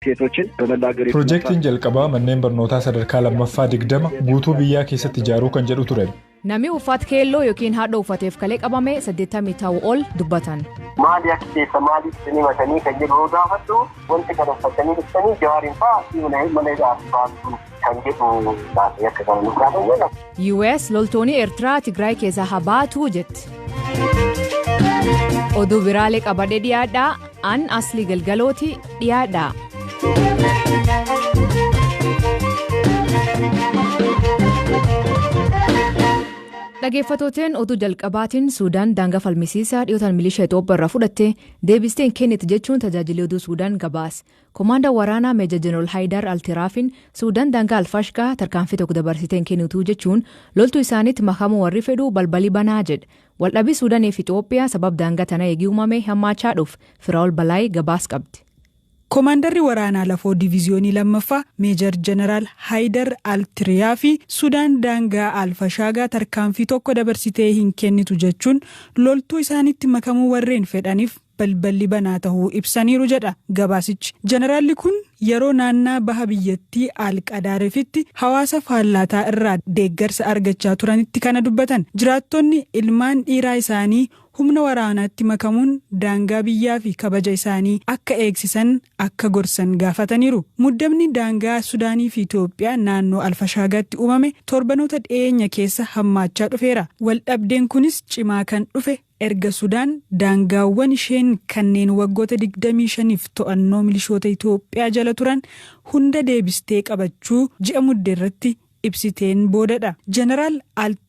ሴቶችን በመላ ሀገሪቱ Pirojektiin jalqabaa manneen barnootaa sadarkaa lammaffaa 20 guutuu biyyaa keessatti ijaaruu kan jedhu ture. Namni uffata keelloo yookiin haadha uffateef kalee qabame 80 ta'uu ol dubbatan. Maali akka keessa maaliif isin himatanii kan jedhu yoo gaafattu, wanti kana uffatanii dhuftanii Jawaariin fa'aa asii mana hidhaaf baattu kan jedhu akka kana nu gaafatan. US loltoonni Eertiraa Tigraay keessaa haa baatu jetti. Oduu biraalee qabadhee dhiyaadhaa. An Aslii Galgalooti dhiyaadhaa. Dhaggeeffattooteen, oduu jalqabaatiin Suudaan daangaa falmisiisaa dhiyootaan milishaa Itoophiyaa irraa fudhatte deebistee hin kennitu jechuun tajaajilli oduu Suudaan gabaase. Komaandaan waraanaa Meejar Jeneraal Haayidar Altiraafiin Suudaan daangaa Alfaashgaa tarkaanfii tokko dabarsitee hin kennitu jechuun, loltuu isaaniitti makamuu warri fedhu balbalii banaa jedhe. Waldhabii Suudaanii fi Itoophiyaa sabab daangaa tana eegii uumame hammaachaa dhuuf Firaa'ol Balaayii gabaas qabdi. Koomaandarri waraanaa lafoo diviziyoonii lammaffaa Meejar Jeneraal Haayidar Altiriyaa fi Sudaan daangaa Alfashaagaa tarkaanfii tokko dabarsitee hin kennitu jechuun, loltuu isaanitti makamuu warreen fedhaniif balballi banaa ta'uu ibsaniiru jedha gabaasichi. Jeneraalli kun yeroo naannaa baha biyyattii Alqadaarifitti hawaasa faallaataa irraa deeggarsa argachaa turanitti kana dubbatan. Jiraattonni ilmaan dhiiraa isaanii humna waraanaatti makamuun daangaa biyyaa fi kabaja isaanii akka eegsisan akka gorsan gaafataniiru. Muddamni daangaa Sudaanii fi Itoophiyaa naannoo Alfashaagaatti uumame torbanoota dhiyeenya keessa hammaachaa dhufeera. Waldhabdeen kunis cimaa kan dhufe erga Sudaan daangaawwan isheen kanneen waggoota 25f to'annoo milishoota Itoophiyaa jala turan hunda deebistee qabachuu ji'a Muddeerratti ibsiteen boodadha. Jeneraal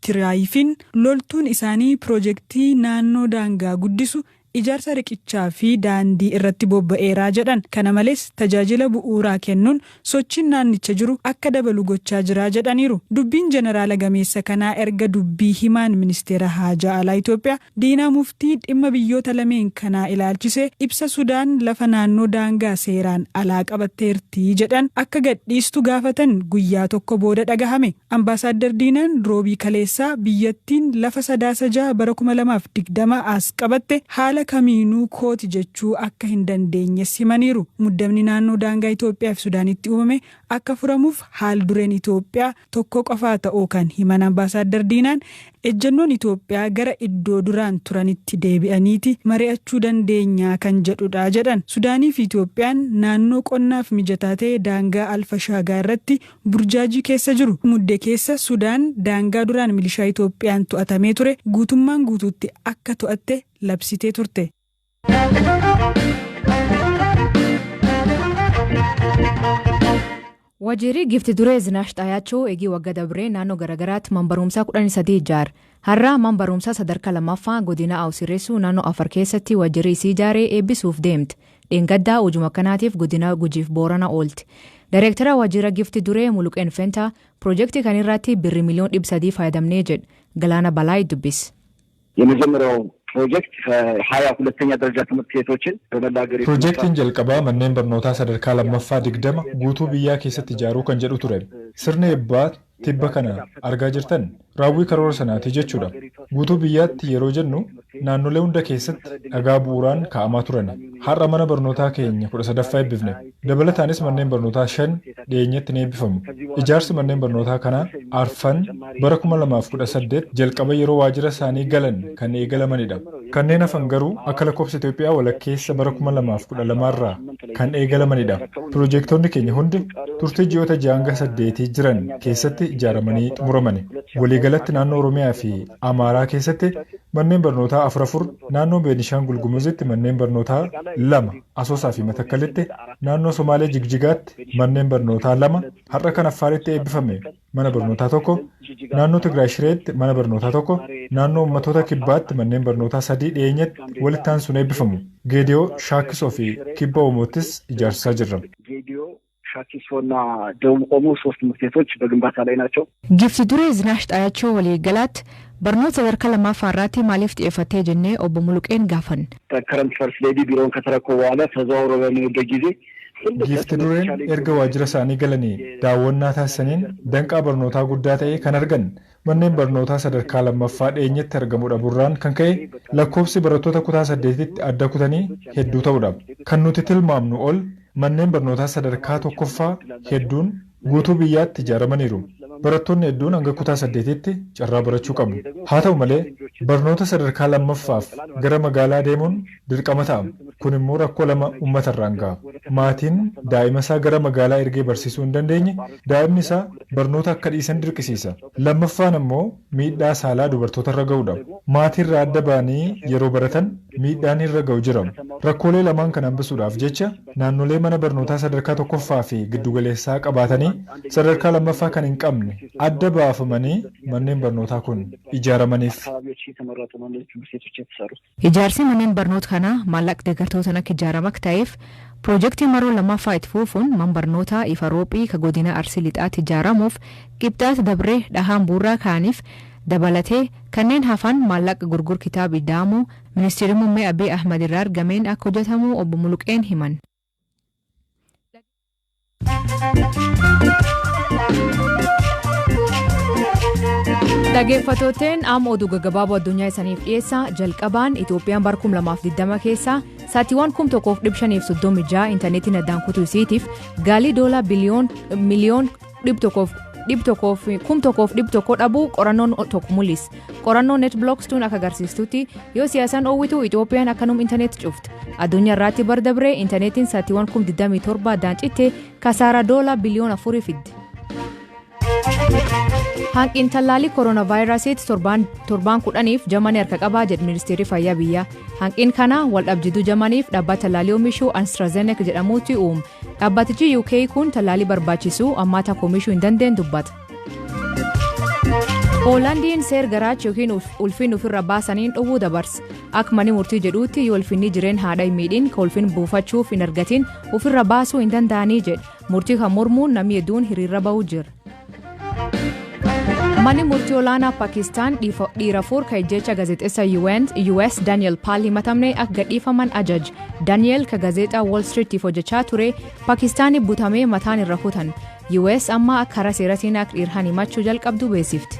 Altiraayifiin loltuun isaanii piroojeektii naannoo daangaa guddisu, ijaarsa riqichaa fi daandii irratti bobba'eeraa jedhan. Kana malees tajaajila bu'uuraa kennuun sochiin naannicha jiru akka dabalu gochaa jira jedhaniiru. Dubbiin jeneraala gameessa kanaa erga dubbii himaan ministeera haajaa alaa Itoophiyaa Diinaa Muftii dhimma biyyoota lameen kanaa ilaalchise ibsa Sudaan lafa naannoo daangaa seeraan alaa qabatteerti jedhan akka gadhiistu gaafatan guyyaa tokko booda dhagahame. Ambaasaadder Diinaan Roobii kaleessaa biyyattiin lafa Sadaasa 6 bara 2020 as qabatte haala kamiinuu kooti jechuu akka hin dandeenyes himaniiru. Muddamni naannoo daangaa Itoophiyaa fi Sudaanitti uumame akka furamuuf haal dureen Itoophiyaa tokko qofaa ta'uu kan himan Ambaasaadder Diinaan, ejjennoon Itoophiyaa gara iddoo duraan turanitti deebi'aniiti mari'achuu dandeenyaa kan jedhudha jedhan. Sudaanii fi Itoophiyaan naannoo qonnaaf mijataa ta'e daangaa Alfashaagaa irratti burjaajii keessa jiru. Mudde keessa Sudaan daangaa duraan milishaa Itoophiyaan to'atamee ture guutummaan guutuutti akka to'atte labsitee turte. Waajjirri Gifti Duree Zinaash Xaayaachoo eegii waggaa dabree naannoo garaagaraatti man barumsaa 13 ijaare. Har'a man barumsaa sadarkaa lammaffaa godina Awusirreessuu naannoo Afar keessatti waajjirri isii ijaaree eebbisuuf deemte. Dheengaddaa hojuma kanaatiif godina Gujiif Boorana oolti. Dareektara waajjira Gifti Duree Muluqeen Fentaa piroojeektii kan irratti birri miliyoon 300 fayyadamnee jedhe. Galaana Balaay dubbise. የመጀመሪያው ፕሮጀክት 20 ሁለተኛ ደረጃ ትምህርት ቤቶችን በመላ ሀገሪቱ Pirojektiin jalqabaa manneen barnootaa sadarkaa lammaffaa 20 guutuu biyyaa keessatti ijaaruu kan jedhu ture. Sirna eebbaa tibba kana argaa jirtan raawwii karoora sanaati jechuudha. Guutuu biyyaatti yeroo jennu naannolee hunda keessatti dhagaa bu'uuraan kaa'amaa turan. Har'a mana barnootaa keenya 13ffaa eebbifne. Dabalataanis manneen barnootaa shan dhiyeenyatti ni eebbifamu. Ijaarsi manneen barnootaa kanaa arfan bara 2018 jalqaba yeroo waajjira isaanii galan kan eegalamanidha. Kanneen hafan garuu akka lakkoofsa Itoophiyaa walakkeessa bara 2012 irraa kan eegalamanidha. Pirojektoonni keenya hundi turtii ji'oota 6 hanga 8 jiran keessatti ijaaramanii xumuramani. Waliigalatti naannoo Oromiyaa fi Amaaraa keessatti manneen barnootaa afur afur, naannoo Beenishaangul Gumuzitti manneen barnootaa lama, Asoosaa fi Matakkalitti, naannoo Somaalee Jigjigaatti manneen barnootaa lama, har'a kan Affaaritti eebbifame mana barnootaa tokko, naannoo Tigraay Shireetti mana barnootaa tokko, naannoo Uummattoota Kibbaatti manneen barnootaa sadii dhiyeenyatti walitti aansuun eebbifamu. Geediyoo, Shaakkisoo fi Kibba Omoottis ijaarsisaa jirra. ጌዲዮ፣ ሻኪሶና ደቡብ ኦሞ ሶስት ትምህርት ቤቶች በግንባታ ላይ ናቸው። Gifti Duree Zinaash Xaayachoo waliigalaatti barnoota sadarkaa lammaffaa irratti maaliif xiyyeeffattee jennee obbo Muluqeen gaafan. ከረንት ፈርስት ሌዲ ቢሮውን ከተረከቡ በኋላ ተዘዋውሮ በሚሄዱበት ጊዜ Giifti dureen erga waajjira isaanii galanii daawwannaa taasisaniin danqaa barnootaa guddaa ta'e kan argan manneen barnootaa sadarkaa lammaffaa dhiyeenyatti argamu dhabuurraan kan ka'e lakkoofsi barattoota kutaa saddeetitti adda kutanii hedduu ta'udha. Kan nuti tilmaamnu ol. Manneen barnootaa sadarkaa tokkoffaa hedduun guutuu biyyaatti ijaaramaniiru. Barattoonni hedduun hanga kutaa 8tti carraa barachuu qabu. Haa ta'u malee, barnoota sadarkaa lammaffaaf gara magaalaa deemuun dirqama ta'a. Kun immoo rakkoo lama uummatarraan gaha. Maatiin daa'ima isaa gara magaalaa ergee barsiisuu hin dandeenye, daa'imni isaa barnoota akka dhiisan dirqisiisa. Lammaffaan immoo miidhaa saalaa dubartootarra ga'udha. Maatiirraa adda ba'anii yeroo baratan miidhaan irra ga'u jira. Rakkoolee lamaan kana hambisuudhaaf jecha naannolee mana barnootaa sadarkaa tokkoffaa fi giddugaleessaa qabaatanii sadarkaa lammaffaa kan hin qabne adda baafamanii manneen barnootaa kun ijaaramaniif. Ijaarsi manneen barnoota kanaa maallaqa deeggartootaan akka ijaaramu akka ta'eef, piroojeektii maroo lammaffaa itti fufuun man barnootaa Ifa Roophii ka godina Arsii Lixaatti ijaaramuuf qibxaata dabree dhahaan bu'uuraa ka'aniif dabalatee, kanneen hafan maallaqa gurgur kitaaba ida'amuu Ministeerri Muummee Abiy Ahmad irraa argameen akka hojjetamu obbo Muluqeen himan. Dhaggeeffattooteen, amma oduu gaggabaaboo addunyaa isaniif dhiyeessa. Jalqabaan, Itoophiyaan bara 2020 keessa saatiiwwan 1536 intarneetiin addaan kutuu isiitiif gaalii doolaa biliyoon miliyoon 100 1,100 dhabuu qorannoon tokko mul'isa. Qorannoon NetBlocks tun akka agarsiistutti, yoo siyaasaan oowwitu Itoophiyaan akkanum intarneet cufti. Addunyaa irraatti bar dabree intarneetiin saatiiwwan 27,000 addaan citte kasaaraa doolaa biliyoona 4 fidde. Hanqin tallaalii kooronaavaayirasiitti torbaan 10f Jamanii harka qabaa jedhe ministeerri fayyaa biyyaa. Hanqin kana wal dhabjiduu Jamaniif dhaabbata tallaalii oomishuu AstraZeneca jedhamuutti uume. Dhaabbatichi UK kun tallaalii barbaachisu ammaa takka oomishuu hin dandeenye dubbata. Hoolaandiin seer garaacha yookiin ulfiin ofirra baasaniin dhowwuu dabarse. Akka manni murtii jedhuutti, yoo ulfinni jireen haadha hin miidhin, ka ulfin buufachuuf hin argatin ofirra baasuu hin danda'anii jedhe. Murtii kan mormuun namni hedduun hiriirra bahuu jira. Manni murtii olaanaa Paakistaan dhiira afur ka ijjecha gaazexeessa US Daniel Pearl himatamne akka gadhiifaman ajaj. Daniel ka gaazexaa Wall Streetiif hojjechaa ture Paakistaanii butamee mataan irra kutan. US amma akka karaa seeratiin akka dhiirhan himachuu jalqabdu beeksifte.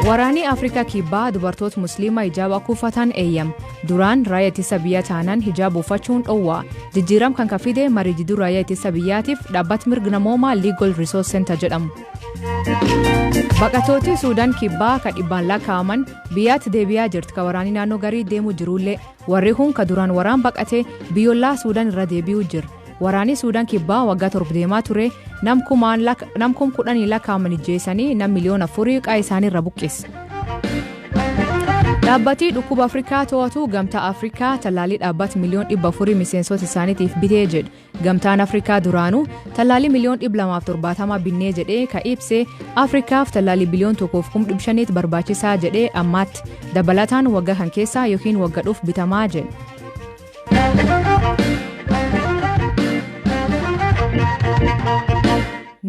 Waraanni Afrikaa Kibbaa dubartoota Musliimaa hijaaba akka uffatan eeyyama. Duraan raayyaa ittisa biyyaa taanaan hijaaba uffachuun dhowwaa. Jijjiiram kan fide marii jidduu raayyaa ittisa biyyaatiif dhaabbata mirga namoomaa Legal Resource Center jedhamu. Baqattooti Suudaan Kibbaa ka dhibbaan lakkaa'aman biyyaatti deebi'aa jirti, ka waraanni naannoo garii deemuu jirullee. Warri kun ka duraan waraan baqate biyyoolaa Suudaan irra deebi'uu jira. Waraanni Suudaan Kibbaa waggaa 7 deemaa ture, nam 10,000 lakkaa'aman ijjeessanii nam miliyoona 4 qaa isaanii irra buqqise. Dhaabbatii dhukkuba Afrikaa to'atu Gamtaa Afrikaa tallaalii dhaabbata miliyoon 400 miseensota isaaniitiif bitee jedhe. Gamtaan Afrikaa duraanuu tallaalii miliyoon 270 binnee jedhee ka ibse, Afrikaaf tallaalii biliyoon 1.5 barbaachisaa jedhee ammaatti dabalataan waggaa kan keessaa yookiin waggaa dhuuf bitamaa jedhe.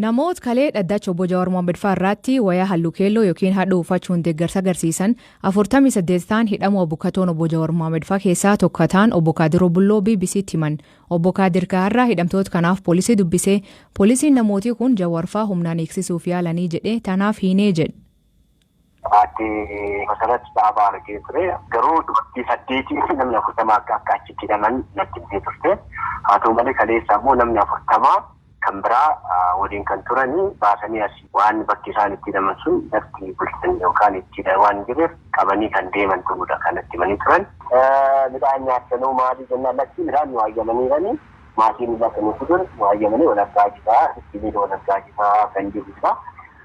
Namoota kalee dhaddacha obbo Jawaar Mohaammed fa'aa irratti wayaa halluu keelloo yookiin hadhuu uffachuun deeggarsa agarsiisan 48 ta'an hidhamuu abukaatoon obbo Jawaar Mohaammed fa'aa keessaa tokko ta'an obbo Kaadiroo Bulloo BBCtti himan. Obbo Kaadir Kaarraa hidhamtoota kanaaf poolisii dubbisee, poolisiin namooti kun Jawaar fa'aa humnaan eegsisuuf yaalanii jedhee tanaaf hiinee jedhe. Aadde Masarat Dhaabaa argee ture. Garuu dubartii saddeetii fi namni 40 akka achitti hidhaman natti himtee turte. Haa ta'u malee, kaleessa immoo namni 40 kan biraa waliin kan turanii baasanii asii waan bakki isaan itti hidhaman sun lafti bulchan yookaan itti waan hin jirreef qabanii kan deeman ta'uudha kan natti himanii turan. Midhaan nyaattanuu maalii jennaan, lakkii, midhaan nu hayyamaniiranii, maatiin lafa nu fidan nu hayyamanii, wal argaa jira, ittiin wal argaa jira kan jedhudha.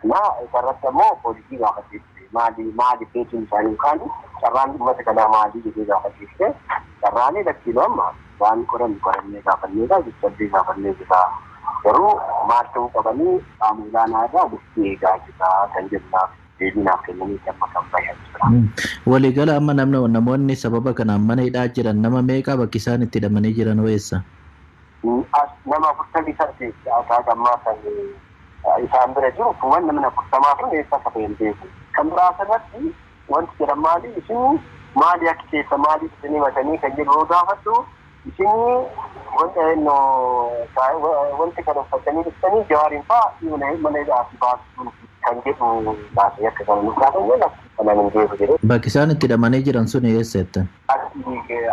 Na isarratti ammoo poolisii gaafatee, maali maali feetiin isaanii yookaan carraan uummata kanaa maali jedhee gaafatee, carraalee lakkiinuu amma waan qorannu qorannee gaafanneedha, jechallee gaafannee jira. Garuu maal ta'uu qabanii qaama olaanaa irraa murtii eegaa jira kan jedhu deebii naaf kennanii amma kan bayan jira. Waliigala amma namoonni sababa kanaan mana hidhaa jiran nama meeqa? Bakki isaan itti hidhamanii jiran eessa? Nama 48 akka ammaa kan isaan bira jiru. Kuuwwan namni 40 sun eessa akka ta'e hin beeku. Kan biraa asirratti wanti jedhan, maali isin maali akka keessa maaliif isin himatanii kan jedhu yoo gaafadhu, isin wanta kana uffatanii dhuftanii Jawaariin fa'aa mana hidhaatti baasuu Kan jedhu baasee akka kan nuuf gaafatan kanaan hin beeku jedhee. Bakki isaan itti hidhamanii jiran sun eessa jettan?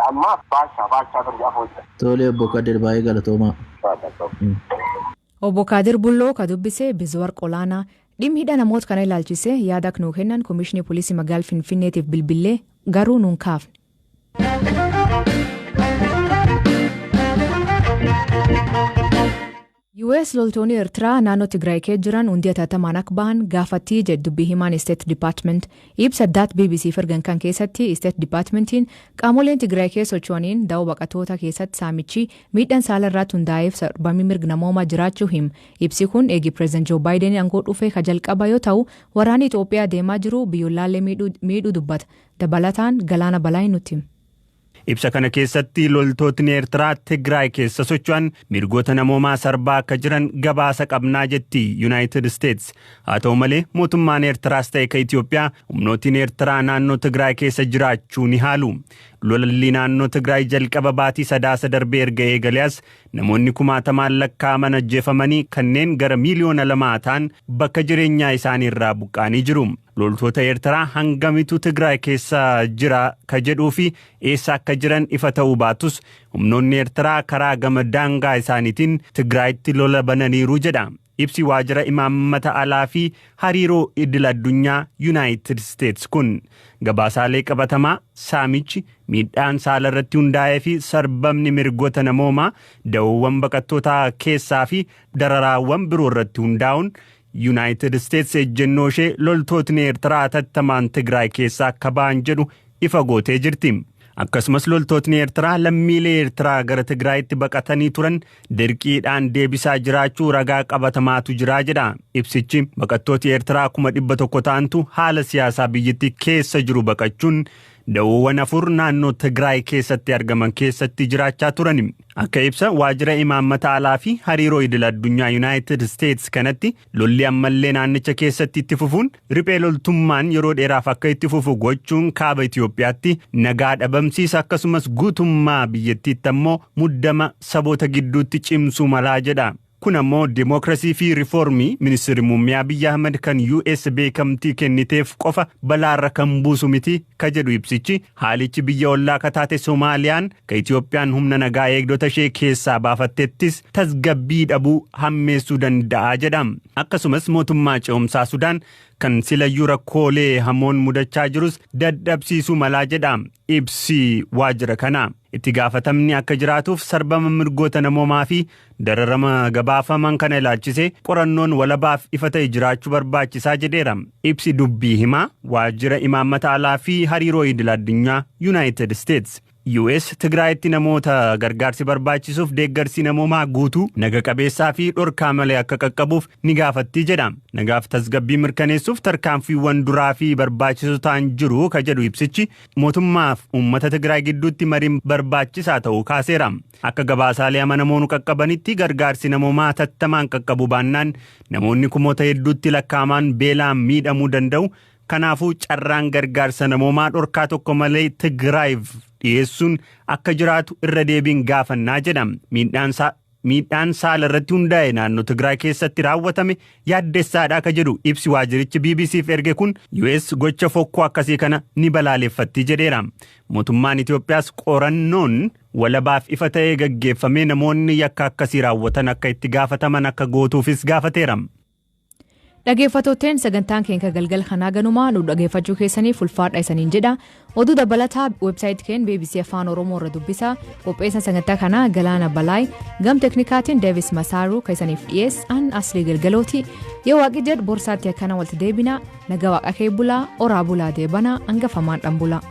Amma Baalchaa Baalchaa bira afoo jira. Tole, obbo Kadir, baay'ee galatoomaa. Obbo Kaadir Bulloo ka dubbise Bizuwar Qolaanaa. Dhimmi hidha namoota kana ilaalchise yaada akka nuu kennan Komishinii Poolisii Magaalaa Finfinneetiif bilbilee garuu nuun kaafne. US loltoonni Eertiraa naannoo Tigraay keessa jiran hundi hatattamaan akka bahan gaafattii jedhu dubbii himaan State Department. Ibsa addaat BBC ergan kan keessatti State Departmentiin qaamoleen Tigraay keessa socho'aniin da'oo baqattoota keessatti saamichi, miidhaan saala irratti hundaa'eef sarbamii mirga namoomaa jiraachuu hima. Ibsi kun eegi Pireezidant Joo Baayiden aangoo dhufee ka jalqaba yoo ta'u, waraanni Itoophiyaa deemaa jiru biyyoolaallee miidhuu dubbata. Dabalataan Galaana Balaa nutti hima. Ibsa kana keessatti loltootni Eertiraa Tigraay keessa socho'an mirgoota namoomaa sarbaa akka jiran gabaasa qabnaa jetti United States. Haa ta'u malee, mootummaan Eertiraas ta'e ka Itoophiyaa humnootiin Eertiraa naannoo Tigraay keessa jiraachuu ni haalu. Lolli naannoo Tigraay jalqaba baatii Sadaasa darbee erga eegalee as namoonni kumaatamaan lakkaa'aman ajjeefamanii, kanneen gara miiliyoona 2 ta'an bakka jireenyaa isaanii irraa buqqa'anii jiru. Loltoota Eertiraa hangamitu Tigraay keessa jira ka jedhuu fi eessa akka jiran ifa ta'uu baatus, humnoonni Eertiraa karaa gama daangaa isaaniitiin Tigraayitti lola bananiiru jedha. Ibsi waajjira imaammata alaa fi hariiroo idil addunyaa United States kun gabaasaalee qabatamaa saamichi, miidhaan saala irratti hundaa'ee fi sarbamni mirgoota namoomaa da'oowwan baqattootaa keessaa fi dararaawwan biroo irratti hundaa'uun, United States ejjennoo ishee loltootni Eertiraa hatattamaan Tigraay keessaa akka ba'an jedhu ifa gootee jirti. Akkasumas loltootni Eertiraa lammiilee Eertiraa gara Tigraayitti baqatanii turan dirqiidhaan deebisaa jiraachuu ragaa qabatamaatu jira jedha. Ibsichi baqattooti Eertiraa 100,000 ta'antu haala siyaasaa biyyattii keessa jiru baqachuun da'oowwan afur naannoo Tigraay keessatti argaman keessatti jiraachaa turan. Akka ibsa waajjira imaammata alaa fi hariiroo idil addunyaa United States kanatti, lolli ammallee naannicha keessatti itti fufuun riphee loltummaan yeroo dheeraaf akka itti fufu gochuun kaaba Itoophiyaatti nagaa dhabamsiisa, akkasumas guutummaa biyyattiitti ammoo muddama saboota gidduutti cimsuu malaa jedha. Kun ammoo dimookiraasii fi riifoormii ministeerri muummee Abiyyi Ahmed kan US beekamtii kenniteef qofa balaarra kan buusu miti ka jedhu ibsichi, haalichi biyya ollaa ka taate Somaaliyaan ka Itoophiyaan humna nagaa eegdota ishee keessaa baafattettis tasgabbii dhabuu hammeessuu danda'a jedha. Akkasumas mootummaa ce'umsaa Sudaan kan silayyuu rakkoolee hamoon mudachaa jirus dadhabsiisuu malaa jedha ibsi waajjira kana. Itti gaafatamni akka jiraatuuf sarbama mirgoota namoomaa fi dararama gabaafaman kana ilaalchisee qorannoon walabaaf ifa ta'e jiraachuu barbaachisaa jedheera. Ibsi dubbii himaa waajjira imaammata alaa fi hariiroo idil addunyaa United States. US Tigraayitti namoota gargaarsi barbaachisuuf deeggarsi namoomaa guutuu, naga qabeessaa fi dhorkaa malee akka qaqqabuuf ni gaafatti jedha. Nagaaf tasgabbii mirkaneessuuf tarkaanfiiwwan duraa fi barbaachisoo ta'an jiru ka jedhu ibsichi, mootummaaf uummata Tigraay gidduutti mariin barbaachisaa ta'uu kaaseera. Akka gabaasaalee amanamoon qaqqabanitti, gargaarsi namoomaa hatattamaan qaqqabu baannaan namoonni kumoota hedduutti lakkaa'aman beelaan miidhamuu danda'u. Kanaafuu carraan gargaarsa namoomaa dhorkaa tokko malee Tigraayiif dhiyeessuun akka jiraatu irra deebiin gaafannaa jedha. Miidhaan saala irratti hundaa'e naannoo Tigraay keessatti raawwatame yaaddessaadha akka jedhu ibsi waajjirichi BBCf erge kun, US gocha fokkoo akkasii kana ni balaaleffatti jedheera. Mootummaan Itoophiyaas qorannoon walabaaf ifa ta'ee gaggeeffamee namoonni yakka akkasii raawwatan akka itti gaafataman akka gootuufis gaafateera. Dhaggeeffattootteen, sagantaan keenya galgala kanaa ganumaa. Nu dhaggeeffachuu keessaniif ulfaadha isaniin jedha. Oduu dabalataa website keenya BBC Afaan Oromoo irra dubbisa. Qopheessan sagantaa kanaa Galaana Balaay, gam teknikaatiin Deevis Masaaruu, kan isaniif dhiyeesse an Asrii Galgalooti. Yoo waaqi jedhu borsaatti akkana walitti deebina. Naga waaqa kee bulaa, oraa bulaa, deebanaa hangafamaan dhan bulaa.